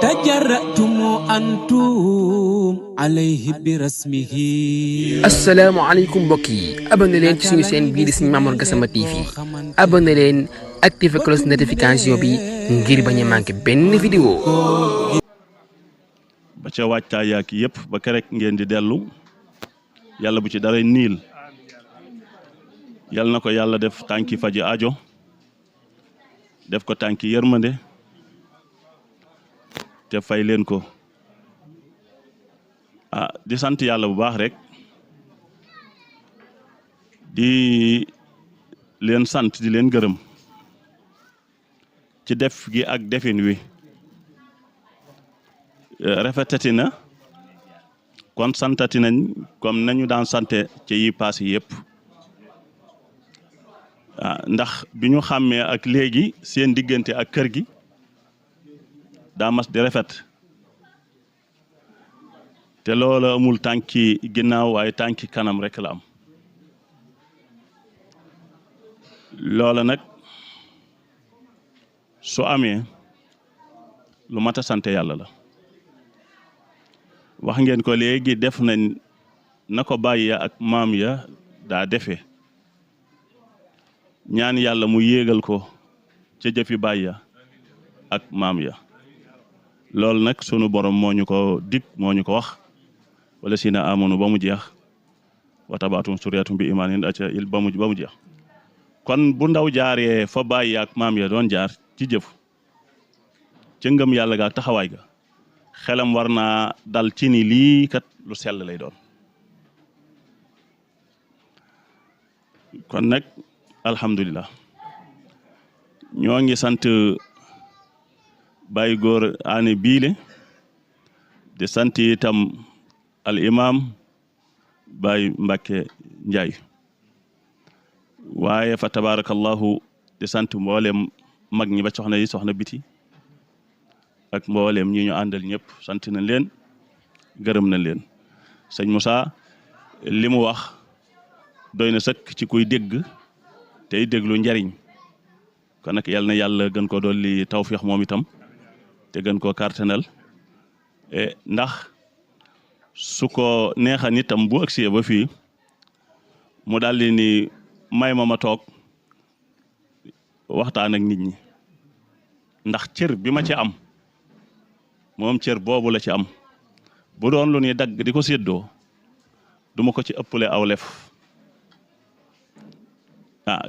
تجرأتم أنتم عليه برسمه. asalaamaaleykum mbokk yi abonné leen ci suñu chaîne bii di Serigne Mamour Gassama TV abonné leen activé cloche notification bi ngir bañ a manqué benn vidéo. ba ca waajtaay yaak yëpp ba kerek ngeen di dellu yàlla bu ci dara niil yàlla na ko yàlla def tànki faji ajo def ko tànki yërmande te fay leen ko di sant yàlla bu baax rek di leen sant di leen gërëm ci def gi ak defin wi rafetati na kon santati nañ comme nañu daan sante ci yi passé yëpp ndax bi ñu xàmmee ak léegi seen diggante ak kër gi daa mas di rafet te loola amul tànki ginnaaw waaye tànki kanam rek la am loola nag su amee lu mat a sant yàlla la wax ngeen ko léegi def nañ na ko bàyyi ya ak maam ya daa defee ñaan yàlla mu yéegal ko ca jëfi bàyyi ya ak maam ya loolu nag sunu borom moo ñu ko dig moo ñu ko wax wala si na amoonu ba mu jeex wa tabaatum suriyaatum bi imaanin aca il ba mu jeex kon bu ndaw jaaree fa bàyyi ak maam ya doon jaar ci jëf ca ngëm yàlla ga ak taxawaay ga xelam war naa dal ci ni lii kat lu sell lay doon kon nag alhamdulilah ñoo ngi sant Baye Góor Ané Biile di sant itam al imam Baye Mbacke Ndiaye waaye fa tabarakallahu di sant mboolem mag ñi ba soxna yi soxna biti ak mboolem ñi ñu àndal ñëpp sant nañ leen gërëm nañ leen sëñ Moussa li mu wax doy na sëkk ci kuy dégg tey déglu njariñ kon nag yal na yàlla gën ko dolli tawfiix moom itam te gën koo kartanal ndax su ko neexa nitam bu agsee ba fii mu daldi ni may ma toog waxtaan ak nit ñi ndax cër bi ma ci am moom cër boobu la ci am bu doon lu ni dagg di ko séddoo duma ko ci ëppale aw lef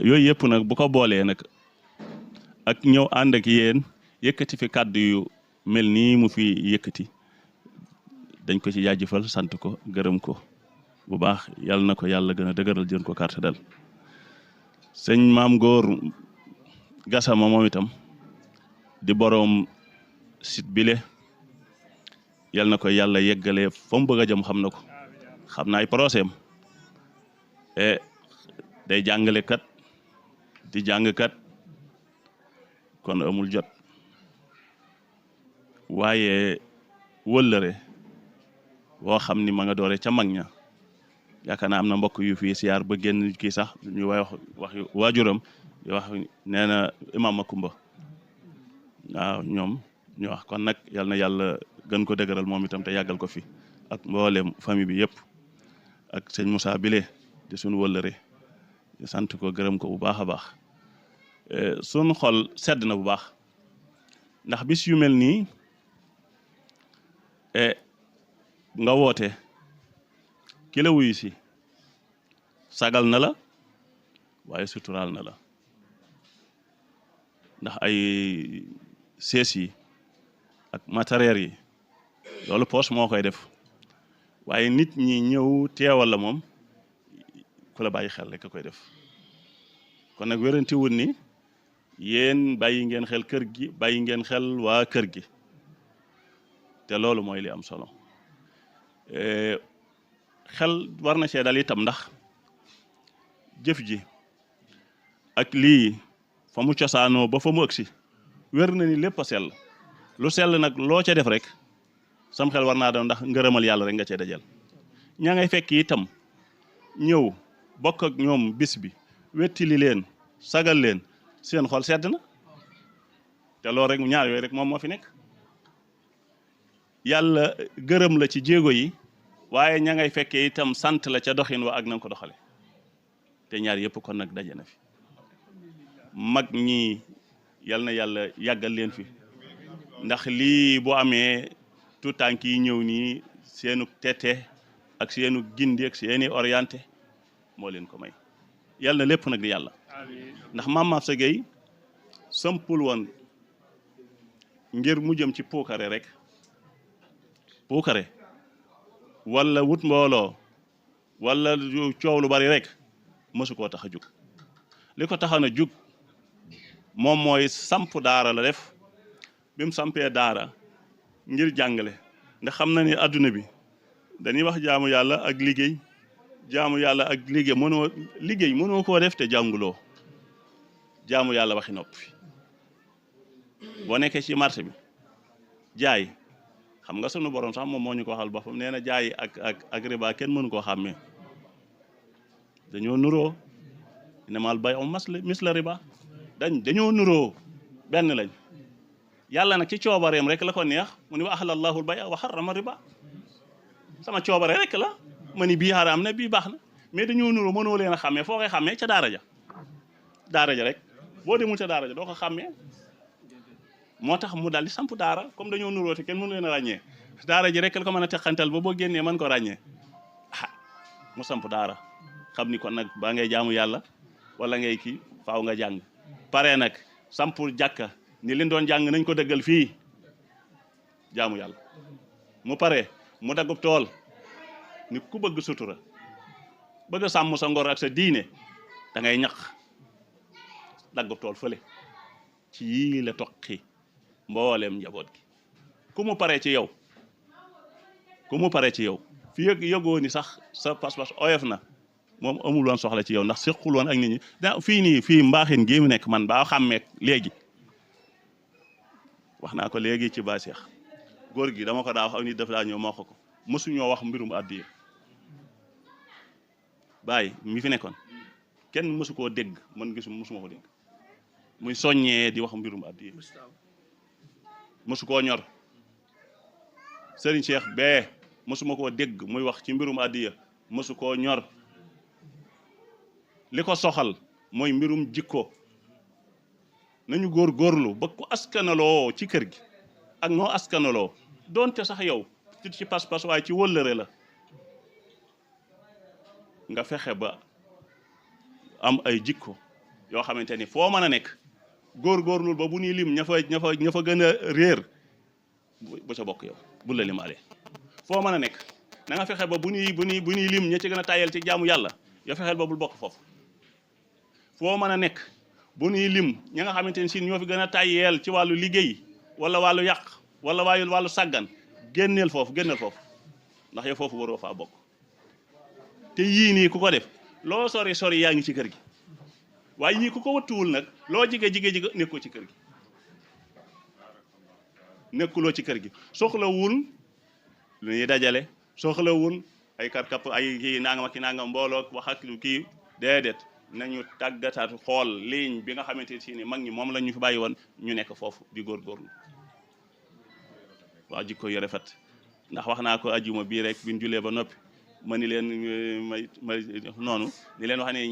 yooyu yëpp nag bu ko boolee nag ak ñëw ànd ak yéen yëkkati fi kàddu yu mel nii mu fi yëkkati dañ ko ci jaajëfal sant ko gërëm ko bu baax yàlla na ko yàlla gën a dëgëral jën ko carte dal sëñ Maam Góor Gassama moom itam di boroom site bile yàlla na ko yàlla yeggalee fa mu bëgg a jëm xam na ko xam na ay procès am day jàngale kat di jàng kat kon amul jot waaye wëllëre woo xam ni ma nga doore ca mag ña yaakaar naa am na mbokk yu fi siyaar ba génn kii sax ñu wax waajuram di wax nee na imam Makumba waaw ñoom ñu wax kon nag yal na yàlla gën ko dëgëral moom itam te yàggal ko fi ak mboolem famille bi yëpp ak sëñ Moussa Bile di suñu wëllëre di sant ko gërëm ko bu baax a baax suñu xol sedd na bu baax ndax bis yu mel nii nga woote ki la wuyu si sagal na la waaye suturaal na la ndax ay sees yi ak matériel yi loolu poche moo koy def waaye nit ñi ñëw teewal la moom ku la bàyyi xel rek a koy def kon nag wéranti wut ni yéen bàyyi ngeen xel kër gi bàyyi ngeen xel waa kër gi te loolu mooy li am solo xel war na cee dal itam ndax jëf ji ak lii fa mu cosaanoo ba fa mu ëgsi wér na ni lépp a sell lu sell nag loo ca def rek sam xel war naa doon ndax ngërëmal yàlla rek nga cee dajal ña ngay fekk itam ñëw bokk ak ñoom bis bi wettili leen sagal leen seen xol sedd na te loolu rek ñaar yooyu rek moom moo fi nekk yàlla gërëm la ci jéego yi waaye ña ngay fekkee itam sant la ca doxin wa ak na nga ko doxale te ñaar yëpp kon nag daje na fi mag ñi yal na yàlla yàggal leen fi ndax lii bu amee tout tànk yi ñëw nii seenu tete ak seenu gindi ak seeni orienté moo leen ko may yal na lépp nag di yàlla ndax Mame Mabsa Gueye sampul woon ngir mu jëm ci puukare rek puukare wala wut mbooloo wala coow lu bari rek mësu koo tax a jug li ko taxoon a jug moom mooy samp daara la def bi mu sampee daara ngir jàngale ndax xam na ni adduna bi dañuy wax jaamu yàlla ak liggéey jaamu yàlla ak liggéey mënoo koo def te jànguloo jaamu yàlla waxi noppi boo nekkee ci marché bi jaay xam nga sunu borom sax moom moo ñu ko waxal boppam nee na jaay ak riba kenn mënu koo xàmmee dañoo nuroo innamal bay'u misla riba dañoo nuroo benn lañ yàlla nag ci coobareem rek la ko neex mu ni wa ahallallahu al-bay'a wa harrama riba sama coobare rek la ma ni bii xaraam na bii baax na mais dañoo nuroo mënoo leen a xàmmee foo koy xàmmee ca daara ja rek boo demul ca daara ja doo ko xàmmee moo tax mu daal di samp daara comme dañoo nuroo te kenn mënu leen a ràññee daara ji rek la ko mën a teqantal ba boo génnee mën ko ràññee mu samp daara xam ni kon nag baa ngay jaamu yàlla wala ngay kii faaw nga jàng pare nag samp jàkka ni leen doon jàng nañ ko dëggal fii jaamu yàlla mu pare mu daggub tool ni ku bëgg sutura bëgg a sàmm sa ngor ak sa diine da ngay ñaq daggub tool fële ci yii la toqi mbooleem njaboot gi ku mu pare ci yow fi yëgoo ni sax sa pas-pas oyof na moom amul woon soxla ci yow ndax sequl woon ak nit ñi fii mbaaxin gii mu nekk man baa xàmmeek léegi wax naa ko léegi ci ba Seex góor gi dama ko daa wax ak nit daf daa ñëw moo ko mësuñoo wax mbirum addiya bàyyi mi fi nekkoon kenn mësu koo dégg man mësuma ko dégg muy soññee di wax mbirum addiya mësu koo ñor Serigne Cheikh bee mësuma koo dégg muy wax ci mbirum addiya mësu koo ñor li ko soxal mooy mbirum jikko nañu góorgóorlu ba ku askanaloo ci kër gi ak noo askanaloo doonte sax yow ci pas-pas waaye ci wëllëre la nga fexe ba am ay jikko yoo xamante ni foo mën a nekk góorgóorlu ba bu ñuy lim ña fa gën a réer bu ca bokk yow bu la limaale foo mën a nekk na nga fexe ba bu ñuy lim ña ci gën a tayal ci jaamu yàlla yoo fexeel ba bul bokk foofu foo mën a nekk bu ñuy lim ña nga xamante ni si ñoo fi gën a tayeel ci wàllu liggéey wala wàllu yàq wala wàllu sàggan génneel foofu ndax yow foofu waroo faa bokk te yii nii ku ko def loo sori yaa ngi ci kër gi waaye yii ku ko wattuwul nag loo jige nekkoo ci kër gi nekkuloo ci kër gi soxlawul lu ñuy dajale soxlawul ay karkap ay kii nangam mbooloo wax ak kii déedéet nañu tàggataat xool ligne bi nga xamante si ni mag ñi moom la ñu fi bàyyi woon ñu nekk foofu di góorgóorlu waaw jikko yu rafet ndax wax naa ko ajjuma bii rek bi ñu julee ba noppi ma ni leen ma noonu ni leen wax ne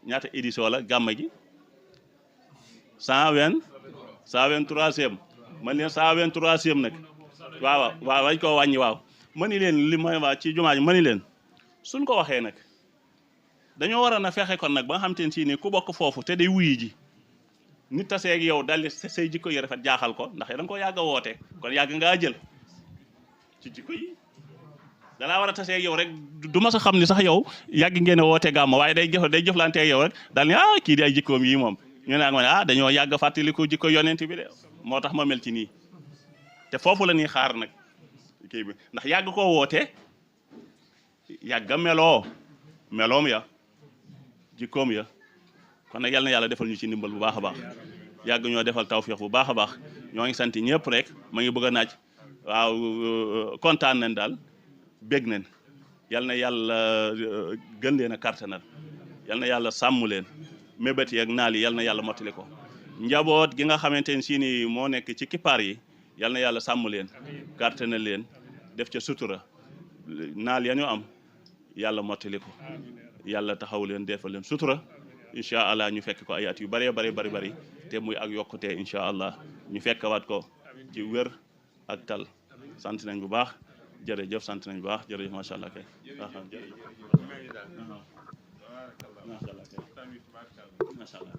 ñaata édition la gàmma gi 123e man leen 123e nag waaw wañ koo wàññi waaw ma ni leen li ma waa ci jumaa ji ma ni leen suñ ko waxee nag dañoo war a na fexe kon nag ba nga xam te ne si ni ku bokk foofu te day wuyi ji nit taseeg yow daldi say jikko yu rafet jaaxal ko ndax da nga ko yàgg a woote kon yàgg ngaa jël ci jikko yi dalaa war a taseeg yow rek du ma sa xam ni sax yow yàgg ngeen a woote gàmma waaye day jëflanteeg yow rek daal ni kii di ay jikkoom yi moom ñu ne ak ma ne dañoo yàgg fàttaliku jikko yonent bi de moo tax ma mel ci nii te foofu la ñuy xaar nag kii bi ndax yàgg koo woote yàgg a meloom ya jikkoom ya kon nag yal na yàlla defal ñu ci ndimbal bu baax a baax yàgg ñoo defal tawfiix bu baax a baax ñoo ngi sant ñëpp rek ma ngi bëgg a naaj waaw kontaan nañ daal bég nañ yal na yàlla gën leen a kartanal yal na yàlla sàmm leen mébét yi ak naal yi yal na yàlla mottali ko njaboot gi nga xamante ne si ni moo nekk ci kippaar yi yal na yàlla sàmm leen gàtte na leen def ca sutura naal ya ñu am yàlla mottali ko yàlla taxaw leen defal leen sutura incha allah ñu fekk ko ay at yu bëree bëri te muy ak yokkute incha allah ñu fekkawaat ko ci wér ak tal sant nañ bu baax jërëjëf sant nañ bu baax jërëjëf macha allah kay macha allah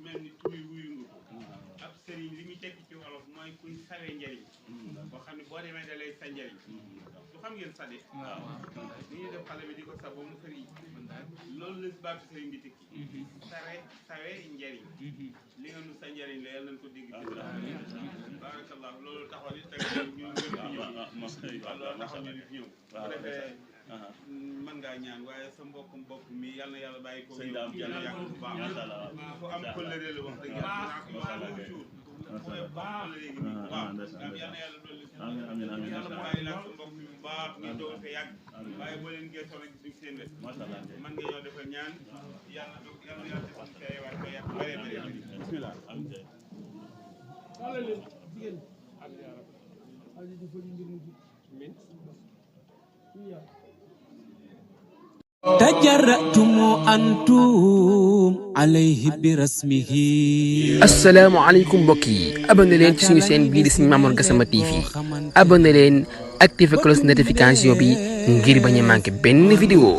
mel ni tuuti wuyu nga ko ab sëriñ li muy tekki ci wolof mooy kuy sawee njëriñ boo xam ne boo demee da lay sa njëriñ su xam ngeen sade ni ñuy def xale bi di ko sa ba mu sëriñ loolu la baatu sëriñ bi tekki sawee njëriñ li nga nu sa njëriñ la yàlla nañ ko dégg barakallah loolu taxaw it teg ñu loolu taxaw ñu ñëw bu defee mën ngaa ñaan waaye sa mbokkum bopp mi yal na yàlla bàyyi ko yow yàlla yàgg bu baax fu am kóllëre la wax dëgg yàlla mooy baax kóllëre gi bu baax yal na yàlla dolli yàlla bàyyi laa sa mbokk mi bu baax ngeen doon fa yàgg waaye boo leen gëstoo nag gis seen wet mën nga ñoo defal ñaan yàlla yàlla defal fee waat ko yàq bëree bëri bismillah تجرأتم أنتم عليه برسمه asalaamaaleykum mbokk yi abonné leen ci suñu chaîne bii di Serigne Mamour Gassama TV abonné leen activé cloche notification bi ngir bañ a manqué benn vidéo